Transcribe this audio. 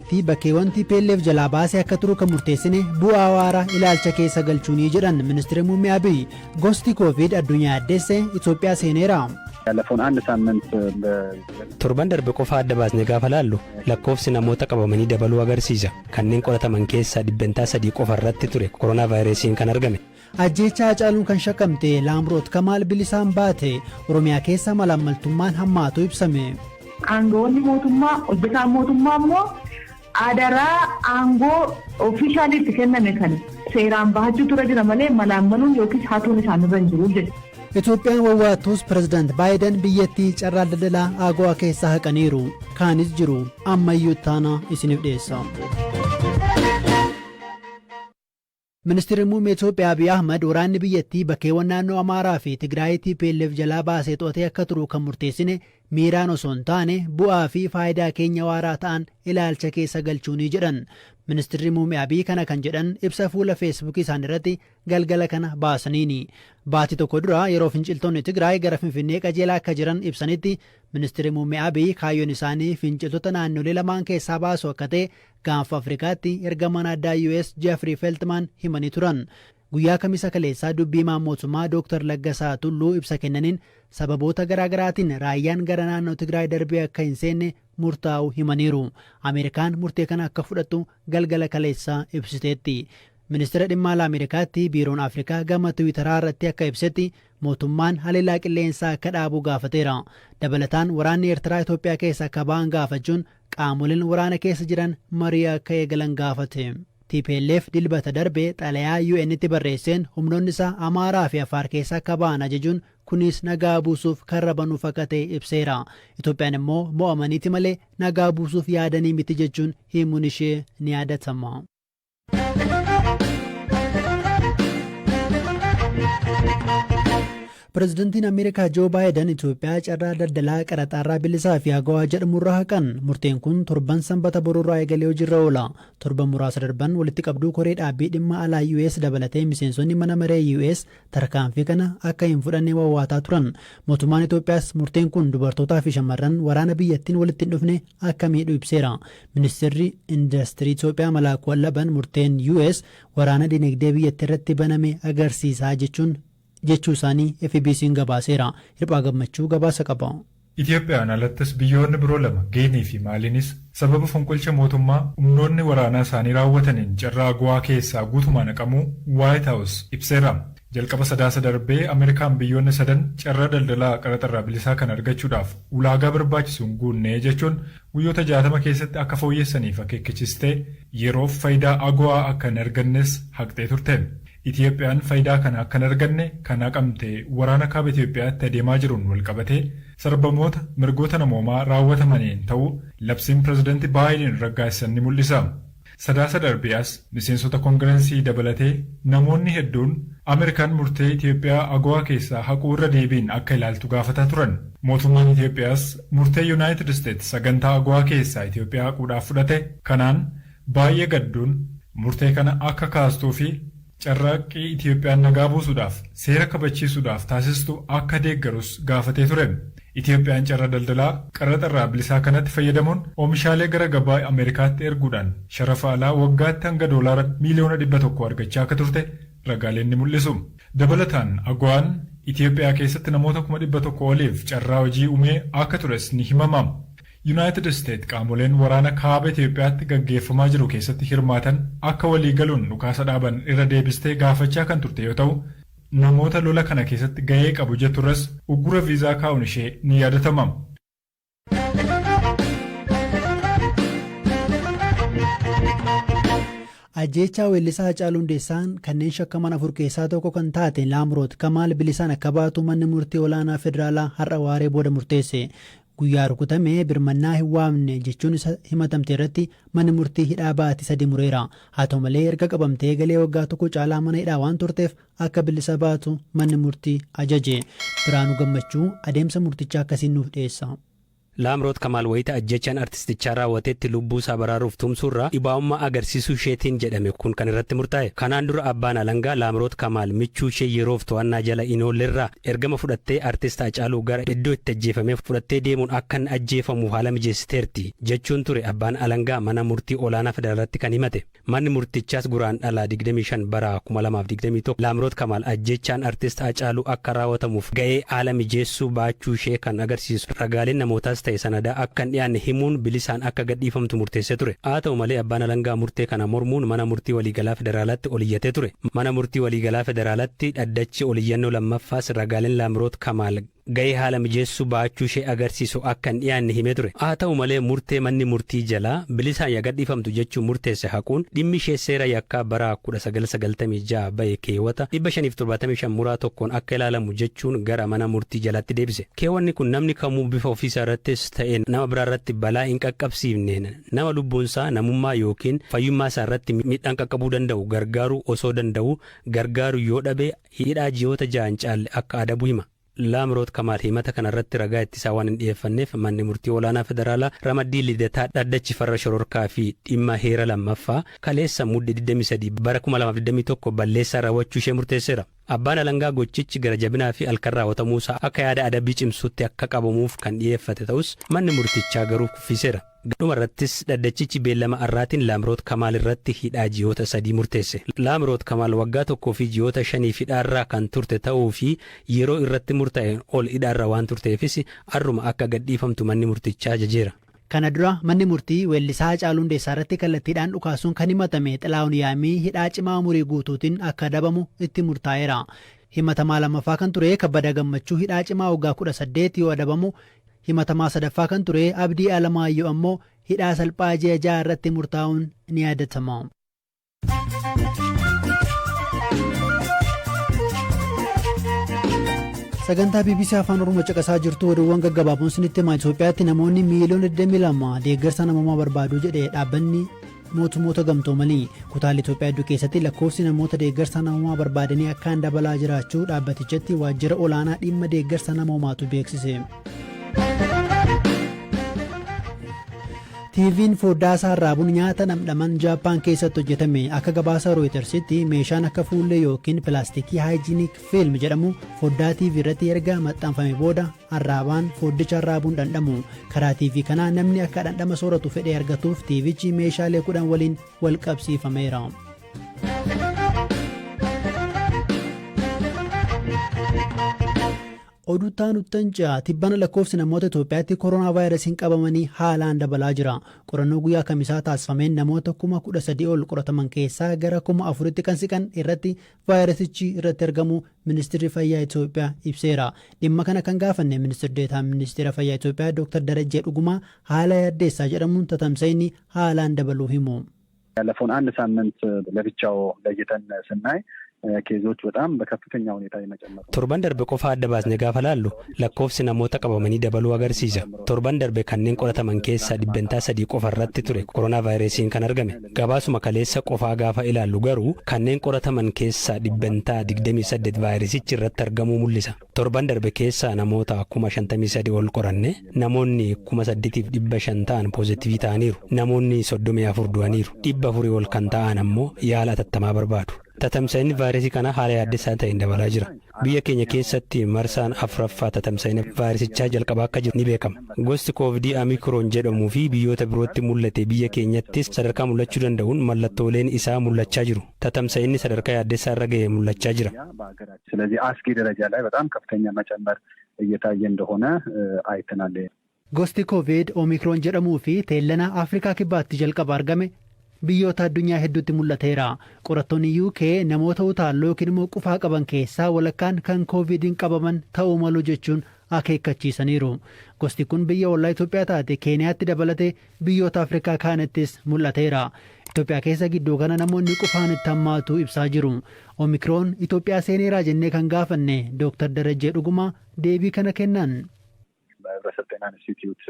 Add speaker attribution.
Speaker 1: Biyyattii bakkeewwan TPLF jalaa baasee akka turu kan murteessine bu'aa waaraa ilaalcha keessa galchuunii jedhan ministeera muummee Abiy. Gosti Koovid addunyaa addeesse Itoophiyaa seeneera.
Speaker 2: ያለፈውን አንድ ሳምንት
Speaker 3: Torban darbe qofa adda baasne gaafa laallu lakkoofsi namoota qabamanii dabaluu agarsiisa. Kanneen qorataman keessaa 3% qofa irratti ture koronaa vaayirasiin kan argame.
Speaker 1: Ajjeechaa Hacaaluun kan shakkamte Laamroot Kamaal bilisaan baate. Oromiyaa keessa malaammaltummaan hammaatu ibsame.
Speaker 4: Aangawoonni mootummaa, hojjetaan mootummaa immoo adaraa aangoo ofiishaaliitti itti kenname kana seeraan bahachuutu irra jira malee malaammaluun yookiis hatuun isaanirra hin jiru jedhe.
Speaker 1: Itoophiyaan wawwaattus pirezidaant Baayiden biyyattii carraa daldalaa AGOA keessaa haqaniiru. Kaanis jiru ammayyuu ittaanaa isiniif dhiyeessa. Ministeerri muummee Itoophiyaa Abiy Ahmad waraanni biyyattii bakkeewwan naannoo Amaaraa fi Tigraay TPLF jalaa baasee to'atee akka turu kan murteessine miiraan osoo hin taane bu'aa fi faayidaa keenya waaraa ta'an ilaalcha keessa galchuunii jedhan. Ministeerri muummee Abiy kana kan jedhan ibsa fuula Feesbuukii isaanii irratti galgala kana baasaniini. Baatii tokko dura yeroo finciltoonni Tigraay gara Finfinnee qajeelaa akka jiran ibsanitti ministeerri muummee Abiy kaayyoon isaanii finciltoota naannolee lamaan keessaa baasu akka ta'e gaanfa Afrikaatti ergamaan addaa US Jeffrey Feltman himanii turan. Guyyaa Kamisa kaleessaa dubbii himaan mootummaa Dr. Laggasaa Tulluu ibsa kennaniin sababoota garaagaraatiin raayyaan gara naannoo Tigraay darbee akka hin seenne murtaa'uu himaniiru. Ameerikaan murtee kana akka fudhattu galgala kaleessaa ibsiteetti. Ministeera dhimma alaa Ameerikaatti biiroon Afrikaa gama Tiwiitaraa irratti akka ibsetti mootummaan haleellaa qilleensaa akka dhaabu gaafateera. Dabalataan waraanni Eertiraa Itoophiyaa keessa akka ba'an gaafachuun qaamoleen waraana keessa jiran marii akka eegalan gaafate. TPLF dilbata darbe xalayaa UN'tti barreesseen humnoonni isaa Amaaraa fi Afaar keessa akka ba'an ajajuun kunis nagaa buusuuf karra banuuf akka ta'e ibseera. Itoophiyaan immoo mo'amaniiti malee nagaa buusuuf yaadanii miti jechuun himuun ishee ni yaadatama. Pirezidantiin Ameerikaa Joo Baayiden Itoophiyaa carraa daldalaa qaraxaarraa bilisaa fi AGOA jedhamurraa haqan. Murteen kun torban sanbata boruurraa eegalee hojiirra oola. Torban muraasa darban walitti qabduu koree dhaabbii dhimma alaa US dabalatee miseensonni mana maree US tarkaanfii kana akka hin fudhanne wawwaataa turan. Mootummaan Itoophiyaas murteen kun dubartootaa fi shamarran waraana biyyattiin walitti hin dhufne akka miidhu ibseera. Ministeerri Indastirii Itoophiyaa Malaakuu Allaban murteen US waraana dinagdee biyyattii irratti baname agarsiisaa jechuun jechuu isaanii FBC'n gabaaseera. Hirphaa Gammachuu gabaasa qaba.
Speaker 5: Itiyoophiyaan alattis biyyoonni biroo lama Giinii fi Maaliinis sababa fonqolcha mootummaa humnoonni waraanaa isaanii raawwataniin carraa AGOA keessaa guutumaan haqamuu Waayit Haawus ibseera. Jalqaba Sadaasa darbee Ameerikaan biyyoonni sadan carraa daldalaa qaraxarraa bilisaa kana argachuudhaaf ulaagaa barbaachisu hin guunne jechuun guyyoota 60 keessatti akka fooyyessaniif akeekkachistee yeroof fayidaa AGOA akka hin argannes haqxee turte. Itiyoophiyaan fayidaa kana akka hin arganne kan haqamte waraana kaaba Itiyoophiyaatti adeemaa jiruun walqabatee sarbamoota mirgoota namoomaa raawwatamaniin ta'uu labsiin pirezidanti Baayiden raggaasisan ni mul'isa. Sadaasa darbe as miseensota Kongirensii dabalatee namoonni hedduun Ameerikaan murtee Itiyoophiyaa AGOA keessaa haquu irra deebiin akka ilaaltu gaafataa turan. Mootummaan Itiyoophiyaas murtee Yunaayitid Isteets sagantaa AGOA keessaa Itiyoophiyaa haquudhaaf fudhate kanaan baay'ee gadduun murtee kana akka kaastuu fi carraaqqii Itiyoophiyaan nagaa buusuudhaaf seera kabachiisuudhaaf taasistu akka deeggarus gaafatee ture. Itiyoophiyaan carraa daldalaa qaraxa irraa bilisaa kanatti fayyadamuun oomishaalee gara gabaa Ameerikaatti erguudhaan sharafa alaa waggaatti hanga doolaara miiliyoona 100 argachaa akka turte ragaaleen ni mul'isu. Dabalataan AGOAn Itiyoophiyaa keessatti namoota 100,000 oliif carraa hojii uumee akka tures ni himama. Yunaayitid Isteet qaamoleen waraana kaaba Itiyoophiyaatti gaggeeffamaa jiru keessatti hirmaatan akka walii galuun dhukaasa dhaaban irra deebistee gaafachaa kan turte yoo ta'u, namoota lola kana keessatti gahee qabu jetturras uggura viizaa kaa'uun ishee ni yaadatama.
Speaker 1: Ajjeechaa weellisaa Hacaaluu Hundeessaan kanneen shakkaman 4 keessaa tokko kan taate Laamroot Kamaal bilisaan akka baatu manni murtii olaanaa federaalaa har'a waaree booda murteesse. Guyyaa rukutame birmannaa hin waamne jechuun isa himatamte irratti manni murtii hidhaa baatii sadi mureera. Haa ta'u malee erga qabamtee eegalee waggaa tokko caalaa mana hidhaa waan turteef akka bilisa baatu manni murtii ajaje. Biraanuu Gammachuu adeemsa murtichaa akkasiin nuuf dhiyeessa.
Speaker 3: Laamroot Kamaal wayita ajjechaan artistichaa raawwatetti lubbuu isaa baraaruuf tumsuurraa dhibaa'ummaa agarsiisuu isheetiin jedhame kun kan irratti murtaa'e. Kanaan dura abbaan alangaa Laamroot Kamaal michuu ishee yeroof to'annaa jala hin oollerraa ergama fudhattee artist Hacaaluu gara iddoo itti ajjeefamee fudhattee deemuun akka inni ajjeefamu haala mijeessiteerti jechuun ture abbaan alangaa mana murtii olaanaa federaalatti kan himate. Manni murtichaas Guraandhala 25 bara 2021 Laamroot Kamaal ajjechaan artist Hacaaluu akka raawwatamuuf ga'ee haala mijeessuu baachuu ishee kan agarsiisu ragaaleen namootaas ta'e sanadaa akka hin dhiyaanne himuun bilisaan akka gadhiifamtu murteessee ture. Haa ta'u malee, abbaan alangaa murtee kana mormuun mana murtii waliigalaa federaalaatti oliyyatee ture. Mana murtii waliigalaa federaalaatti dhaddachi oliyyannoo lammaffaas ragaaleen Laamroot Kamaal ga'ee haala mijeessuu baachuu ishee agarsiisu akka hin dhiyaanne himee ture. Haa ta'u malee, murtee manni murtii jalaa bilisaan yaa gadhiifamtu jechuun murteesse haquun dhimmi ishee seera yakkaa bara 1996 bahe keewwata 575 muraa 1n akka ilaalamu jechuun gara mana murtii jalaatti deebise. Keewwanni kun namni kamuu bifa ofiisaa irrattis ta'e nama biraa irratti balaa hin qaqqabsiifneen nama lubbuunsaa, namummaa yookiin fayyummaa isaa irratti miidhaan qaqqabuu danda'u gargaaruu osoo danda'uu gargaaru yoo dhabe hidhaa ji'oota 6 hin caalle akka adabu hima. Laamroot Kamaal himata kana irratti ragaa ittisaa waan hin dhiyeeffanneef manni murtii olaanaa federaalaa ramaddii Lidataa dhaddachi farra shororkaa fi dhimma heera lammaffaa kaleessa Mudde 23 bara 2021 balleessaa raawwachuu ishee murteesseera. Abbaan alangaa gochichi gara jabinaa fi halkan raawwatamuusaa akka yaada adabbii cimsuutti akka qabamuuf kan dhiyeeffate ta'us manni murtichaa garuu kuffiseera. Dhuma irrattis dhaddachichi beellama har'aatiin Laamroot Kamaal irratti hidhaa ji'oota 3 murteesse. Laamroot Kamaal waggaa tokkoo fi ji'oota shaniif hidhaarra kan turte ta'uu fi yeroo irratti murtaa'een ol hidhaarra waan turteefis har'uma akka gadhiifamtu manni murtichaa ajajeera.
Speaker 1: Kana dura manni murtii weellisaa Hacaaluu Hundeessaa irratti kallattiidhaan dhukaasuun kan himatame Xilaahun Yaamii hidhaa cimaa umurii guutuutiin akka adabamu itti murtaa'eera. Himatamaa lammaffaa kan ture Kabbadaa Gammachuu hidhaa cimaa waggaa 18 yoo adabamu, himatamaa sadaffaa kan ture Abdii Alamaayyoo ammoo hidhaa salphaa ji'a 6 irratti murtaa'uun ni yaadatama. Sagantaa BBC Afaan Oromoo caqasaa jirtu. Oduuwwan gaggabaaboon isinitti himaa. Itoophiyaatti namoonni miiliyoona 22 deeggarsa namoomaa barbaadu jedhe dhaabbanni mootummoota gamtoomanii. Kutaalee Itoophiyaa hedduu keessatti lakkoofsi namoota deeggarsa namoomaa barbaadanii akkaan dabalaa jiraachuu dhaabbatichatti waajjira olaanaa dhimma deeggarsa namoomaatu beeksise. TV'n foddaa isaa irraa buna nyaata dhamdhaman Jaappaan keessatti hojjetame. Akka gabaasa Rooyitersitti, meeshaan akka fuullee yookiin pilaastikii hygienic film jedhamu foddaa TV irratti erga maxxanfame booda arraabaan foddicha arraabuun dhandhamu. Karaa TV kanaa namni akka dhandhama sooratu fedhee argatuuf TVchi meeshaalee 10 waliin wal qabsiifameera. Oduu itti ce'a. Tibbana lakkoofsi namoota Itoophiyaatti koronaa vaayirasiin qabamanii haalaan dabalaa jira. Qorannoo guyyaa kamisaa taasifameen namoota 13,000 ol qorataman keessaa gara 4,000tti kan siqan irratti vaayirasichi irratti argamu Ministeerri Fayyaa Itoophiyaa ibseera. Dhimma kana kan gaafanne Ministeerri Deetaan Ministeera Fayyaa Itoophiyaa Dr. Darajjee Dhugumaa haala yaaddeessaa jedhamuun tatamsa'inni haalaan dabaluu himu.
Speaker 2: ያለፈውን አንድ ሳምንት ለብቻው ለይተን ስናይ ኬዞች በጣም በከፍተኛ ሁኔታ የመጨመር
Speaker 3: Torban darbe qofa adda baasne gaafa laallu lakkoofsi namoota qabamanii dabaluu agarsiisa. Torban darbe kanneen qorataman keessaa 3% qofa irratti ture koronaa vaayirasiin kan argame. Gabaasuma kaleessa qofaa gaafa ilaallu garuu kanneen qorataman keessaa 28% vaayirasichi irratti argamuu mul'isa. Torban darbe keessaa namoota 53,000 ol qoranne namoonni 8,500 ta'an poozitiivii ta'aniiru. Namoonni 34 du'aniiru. 400 ol kan ta'an ammoo yaala atattamaa barbaadu. Tatamsa'inni vaayirasii kanaa haala yaaddessaa ta'een dabalaa jira. Biyya keenya keessatti marsaan afuraffaa tatamsa'ina vaayirasichaa jalqabaa akka jiru ni beekama. Gosti koovidii Omikroon jedhamuu fi biyyoota birootti mul'ate biyya keenyattis sadarkaa mul'achuu danda'uun mallattooleen isaa mul'achaa jiru. Tatamsa'inni sadarkaa yaaddessaa irra ga'e mul'achaa jira.
Speaker 2: ስለዚህ አስጊ ደረጃ ላይ በጣም ከፍተኛ መጨመር እየታየ እንደሆነ አይተናል።
Speaker 1: Gosti Koovid Omikroon jedhamuu fi teellana Afrikaa Kibbaatti jalqaba argame biyyoota addunyaa hedduutti mul'ateera. Qorattoonni UK namoota utaalloo yookiin immoo qufaa qaban keessaa walakkaan kan koovidiin qabaman ta'uu malu jechuun akeekkachiisaniiru. Gosti kun biyya ollaa Itoophiyaa taate Keeniyaatti dabalatee biyyoota Afrikaa kaanittis mul'ateera. Itoophiyaa keessa gidduu kana namoonni qufaan itti hammaatu ibsaa jiru. Omikroon Itoophiyaa seeneeraa jennee kan gaafanne Dooktar Darajjee Dhugumaa deebii kana kennan.
Speaker 2: በህብረተሰብ ጤና ኢንስቲትዩት